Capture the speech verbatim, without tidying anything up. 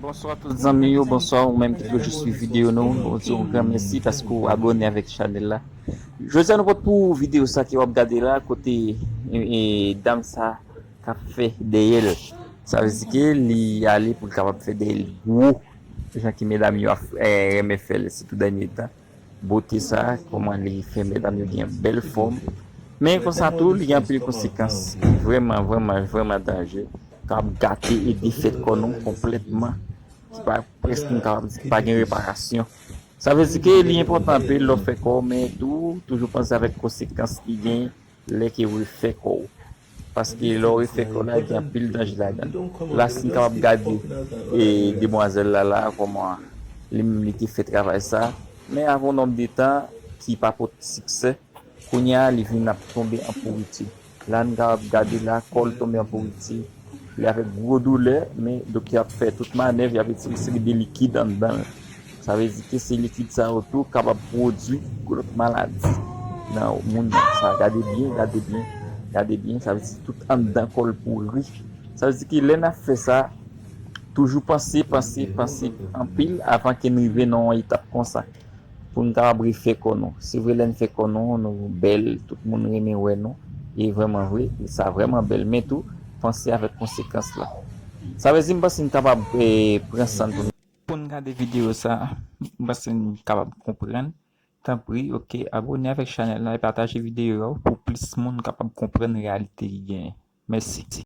Bonswa tout zanmi yo, bonswa ou menm ki toujou swiv videyo nou. Bon, di yon gran mèsi paske w abòne avèk chanèl la. Jodi a nou pote pou ou videyo sa ke w ap gade la, kote e, e, dam sa k ap fè dèyè l. Sa vle di ke li ale pou l kapab fè dèyè l gwo, jan ke medam yo ap e, renmen fè l, sitou dènye tan. Bote sa, kòman li fè medam yo gen bèl fòm. Men konsa tou, li gen anpil konsekans. Vrèman, vrèman, vrèman danje. K ap gate e defèt kò nou konplètman. Ki pa, prèske m kapab di ki pa gen reparasyon. Sa vle di ke li enpòtan anpil lè w fè kò w, men tou, toujou panse avèk konsekans ki gen lè ke w refè kò w. Paske lè w refè kò w la, gen anpil danje ladan. La, si n kapab gade e demwazèl la, la, kòman li menm li te fè travay sa. Men avè yon nonb de tan ki pa pote siksè, kounye a, li vin ap tonbe an pouriti. La, n kapab gade la, kò l tonbe an pouriti. Li avèk gwo doulè, men doktè ap fè tout manèv, y ap retire seri de likid anndan l. Sa vle di ke se likid sa yo tou kapab pwodui lòt maladi nan moun nan. Sa, gade byen, gade byen, gade byen. Sa vle di tout anndan kò l pouri. Sa vle di ke lè n ap fè sa, toujou panse, panse, panse anpil avan ke n rive nan yon etap konsa. Pou n kapab refè kò nou. Se vre, lè n fè kò nou, nou bèl, tout moun renmen wè nou. E vrèman vre, e sa vrèman bèl. Men tou, panse avèk konsekans la. Sa vle di, m panse n kapab e, pran san n pou n. Pou n gade videyo sa, m panse n kapab konprann. Tanpri, oke, abòne avèk chanèl la e pataje videyo yo pou plis moun kapab konprann reyalite ki genyen. Mèsi.